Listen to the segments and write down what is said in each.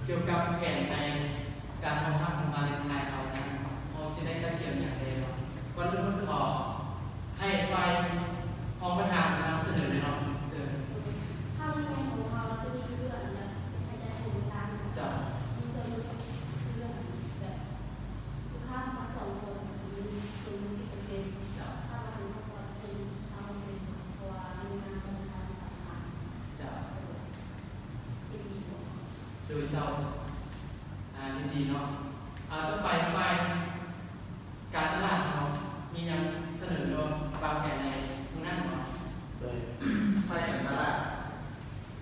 ກ່ຽວກັບແຜນໃນການຮອງຮັບວັນວາເລນທາຍເຮົານັ້ນ ເຮົາຈະໄດ້ກະກຽມຫຍັງແດ່ເນາະ? ກ່ອນອື່ນໝົດຂໍໃຫ້ຝ່າຍຮອງປະທານນຳສະເໜີແດ່ເນາະ. ເຊີນ. ຖ້າໃນແຜນຂອງເຮົາ ເຮົາຈະມີເພື່ອອັນແບບໃຫ້ຈັດໂຄງສ້າງ ເຈົ້າ ມີສ່ວນລົດເພື່ອແບບລູກຄ້າມາສອງຄົນ ມີສ່ວນລົດສິບເປີເຊັນ ເຈົ້າ ຖ້າວ່າເປັນຄອບຄົວເປັນຊາວເປີເຊັນ ເພາະວ່າມີງານຕ້ອງການສຳຄັນ ເຈົ້າ ເຫັນດີບໍ່? ໂດຍເຈົ້າ ອາ ຍິນດີເນາະ. ອາ ຕໍ່ໄປ ຝ່າຍການຕະຫຼາດເຮົາມີຫຍັງສະເໜີ ຫຼືວ່າວາງແຜນໃນມື້ນັ້ນບໍ່? ໂດຍ ຝ່າຍການຕະຫຼາດ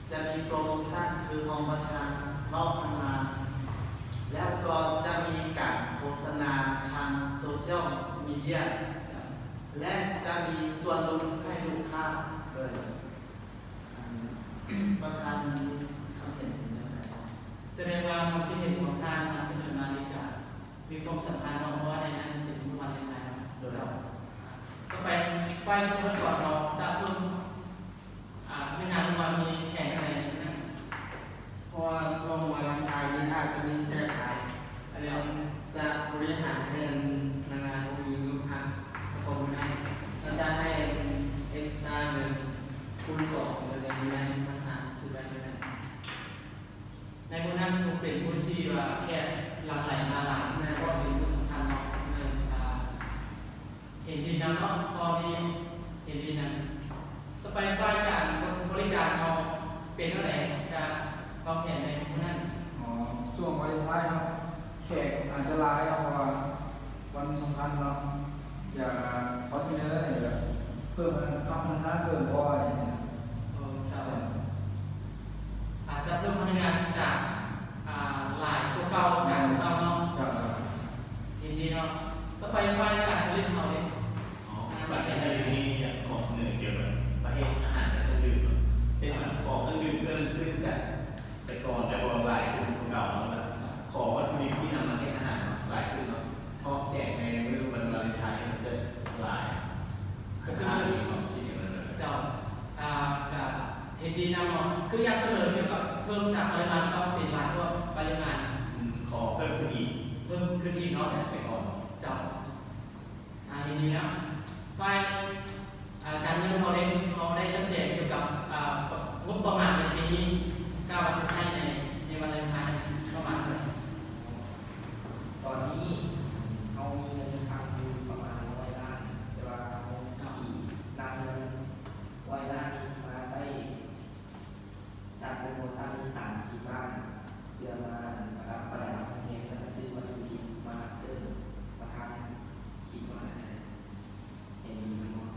ຈະມີໂປຣໂມຊັນ ຄືຮອງປະທານເວົ້າຜ່ານມາ ແລ້ວກໍຈະມີການໂຄສະນາທາງໂຊຊຽວມີເດຍ ເຈົ້າ ແລະ ຈະມີສ່ວນຫຼຸດໃຫ້ລູກຄ້າ. ໂດຍ ປະທານມີຄຳເຫັນເປັນຈັ່ງໃດ? ສະແດງວ່າຄວາມຄິດເຫັນຂອງທ່ານນຳສະເໜີມານີ້ກະມີຄວາມສຳຄັນເນາະ ເພາະວ່າໃນນັ້ນເປັນມື້ວາເລນທາຍເນາະ. ໂດຍ ເຈົ້າ. ຕໍ່ໄປ ຝ່າຍບຸກຄະລາກອນເຮົາຈະເພີ່ມ ອາ ພະນັກງານ ຫຼືວ່າມີແຜນແນວໃດແນວນັ້ນ? ເພາະວ່າຊ່ວງວາເລນທາຍນີ້ອາດຈະມີແຂກຫຼາຍ ອັນນີ້ຈະບໍລິຫານໃຫ້ພະນັກງານບໍ່ມີລູກຄ້າສະເພາະມື້ນັ້ນ ແລ້ວຈະໃຫ້ເອັກສະຕຣາເງິນຄູນສອງ ໃນມື້ນັ້ນ ພະນັກງານຄິດວ່າຈັ່ງໃດ? ໃນມື້ນັ້ນຄົງເປັນມື້ທີ່ວ່າແຂກຫຼັ່ງໄຫຼມາຫຼາຍ ແມ່ນ ເພາະເປັນມື້ສຳຄັນເນາະ. ແມ່ນ ອາ ເຫັນດີນຳເນາະ ຂໍ້ນີ້ເຫັນດີນຳ. ຕໍ່ໄປ ຝ່າຍການບໍລິການເຮົາເປັນແນວໃດ ຈະວາງແຜນໃນມື້ນັ້ນ? ອໍ ຊ່ວງວາເລນທາຍເນາະ ແຂກອາດຈະຫຼາຍເນາະ ເພາະວ່າວັນສຳຄັນເນາະ. ຢາກ ອາ ຂໍສະເໜີ ຢາກເພີ່ມ ອາ ພັກພະນັກງານເພີ່ມບໍ່ ຢ່າງນີ້. ເອີ ເຈົ້າ ເຈົ້າ ອາດຈະເພີ່ມພະນັກງານຈາກ ອາ ຫຼາຍກວ່າເກົ່າ ຈາກກວ່າເກົ່າເນາະ. ເຈົ້າ ເຈົ້າ ເຫັນດີເນາະ. ຕໍ່ໄປ ຝ່າຍການຜະລິດເຮົາເດ? ອໍ ອາ ປະເທດໄທນີ້ຢາກຂໍສະເໜີກ່ຽວກັບປະເພດອາຫານ ແລະ ເຄື່ອງດື່ມເນາະ ເຊັ່ນ ຂໍເຄື່ອງດື່ມເພີ່ມຂຶ້ນຈາກແຕ່ກ່ອນ ແຕ່ວ່າຫຼາຍຂຶ້ນກວ່າເກົ່າເນາະ ແລະ ຂໍວັດຖຸດິບທີ່ນຳມາເຮັດອາຫານເນາະ ຫຼາຍຂຶ້ນເນາະ ເພາະແຂກໃນມື້ວັນວາເລນທາຍນີ້ມັນຈະຫຼາຍ. ກໍຄື ເຈົ້າ ອາ ກະເຫັນດີນຳເນາະ ຄືຢາກສະເໜີກ່ຽວກັບເພີ່ມຈາກປະລິມານເນາະ ເປັນຫຼາຍກວ່າປະລິມານ. ອືມ ຂໍເພີ່ມຂຶ້ນອີກ ເພີ່ມຂຶ້ນອີກເນາະ ຈາກແຕ່ກ່ອນ. ເຈົ້າ ອາ ເຫັນດີນຳ. ຝ່າຍ ອາ ການເງິນເຮົາເດ ເຮົາໄດ້ຈັດແຈງກ່ຽວກັບ ອາ ງົບປະມານໃນປີນີ້ ກະວ່າຈະໃຊ້ໃນ ໃນວາເລນທາຍປະມານເທົ່າໃດ? ຕອນນີ້ເຮົາມີເງິນຄັງຢູ່ປະມານຮ້ອຍລ້ານ ແຕ່ວ່າເຮົາ ເຈົ້າ ຊິນຳເງິນຮ້ອຍລ້ານນີ້ມາໃຊ້ ຈັດໂປຣໂມຊັນອີກສາມສິບລ້ານ ເພື່ອມາປະດັບປະດາໂຮງແຮມ ແລ້ວກະຊື້ວັດຖຸດິບມາເພີ່ມ. ປະທານຄິດວ່າແນວໃດ? ເຫັນດີນຳບໍ່?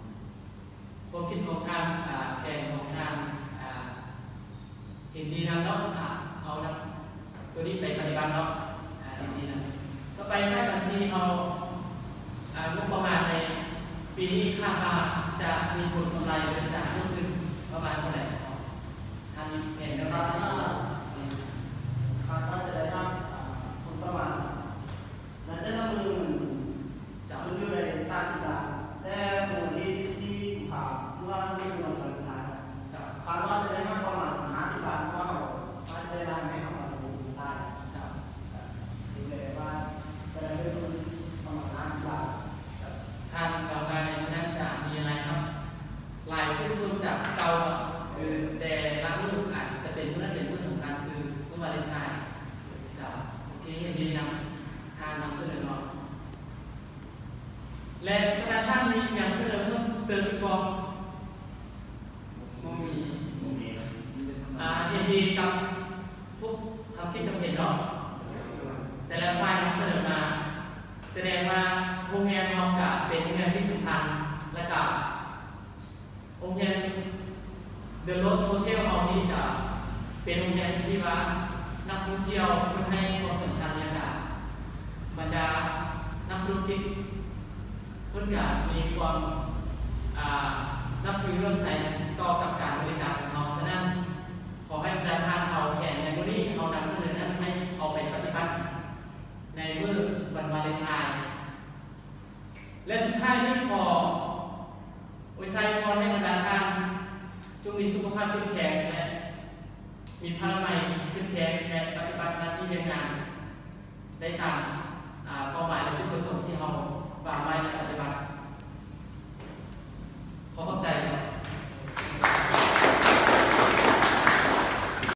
ຄວາມຄິດຂອງທ່ານ ອາ ແຜນຂອງທ່ານ ອາ ເຫັນດີນຳເນາະ ອາ ເອົານຳ ໂຕນີ້ໄປປະຕິບັດເນາະ ອາ ເຫັນດີນຳ. ຕໍ່ໄປ ຝ່າຍບັນຊີເຮົາ ອາ ງົບປະມານໃນປີນີ້ຄາດວ່າຈະມີຜົນກຳໄລ ຫຼື ຈະລົງທຶນປະມານເທົ່າໃດ? ທ່ານມີແຜນແນວໃດ? ຄາດວ່າ ຄາດວ່າຈະໄດ້ຮັບ ອາ ຜົນປະມານ ໃນແຕ່ລະມື້ ເຈົ້າ ມັນຢູ່ໃນສາມສິບລ້ານ ແຕ່ມື້ວັນທີສິບສີ່ ກຸມພາ ເມື່ອເດືອນວັນທາຍ ເຈົ້າ ຄາດວ່າຈະໄດ້ຮັບປະມານຫ້າສິບລ້ານ ເພາະວ່າເຮົາອາດຈະໄດ້ລາຍໃໝ່ເຂົ້າມາຫຼາຍ ເຈົ້າ ແຕ່ວ່າຈະໄດ້ເງິນປະມານຫ້າສິບລ້ານ. ທ່ານເວົ້າວ່າໃນມື້ນັ້ນຈະມີລາຍຮັບຫຼາຍຂຶ້ນເພີ່ມຈາກເກົ່າ ຄືແຕ່ລະມື້ອາດຈະເປັນມື້ນັ້ນເປັນມື້ສຳຄັນ ຄືມື້ວາເລນທາຍ. ເຈົ້າ ໂອເຄ ເຫັນດີນຳ ທ່ານນຳສະເໜີເນາະ ແລະ ບັນດາທ່ານມີຫຍັງສະເໜີເພີ່ມເຕີມອີກບໍ່? ບໍ່ມີ ບໍ່ມີນະ ມີແຕ່ສຳລັບ ອາ ເຫັນດີກັບທຸກຄຳຄິດຄຳເຫັນເນາະ ແຕ່ລະຝ່າຍນຳສະເໜີມາ ສະແດງວ່າໂຮງແຮມເຮົາກະເປັນໂຮງແຮມທີ່ສຳຄັນ ແລະ ກະ ໂຮງແຮມ The Rose Hotel ເຮົານີ້ກະເປັນໂຮງແຮມທີ່ວ່ານັກທ່ອງທ່ຽວເພິ່ນໃຫ້ຄວາມສຳຄັນ ແລະ ກະບັນດານັກທຸລະກິດເພິ່ນກະມີຄວາມ ອາ ນັບຖືເຫຼື້ອມໃສຕໍ່ກັບການບໍລິການຂອງເຮົາ. ສະນັ້ນ ຂໍໃຫ້ບັນດາທ່ານເອົາແຜນໃນມື້ນີ້ເຮົານຳສະເໜີນັ້ນໃຫ້ເອົາໄປປະຕິບັດໃນມື້ວັນວາເລນທາຍ. ແລະ ສຸດທ້າຍນີ້ຂໍອວຍໄຊພອນໃຫ້ບັນດາທ່ານຈົ່ງມີສຸຂະພາບເຂັ້ມແຂງ ແລະ ມີພະລະໄມເຂັ້ມແຂງ ແລະ ປະຕິບັດໜ້າທີ່ວຽກງານໄດ້ຕາມ ອາ ເປົ້າໝາຍ ແລະ ຈຸດປະສົງທີ່ເຮົາວາງໄວ້ ແລະ ປະຕິບັດ.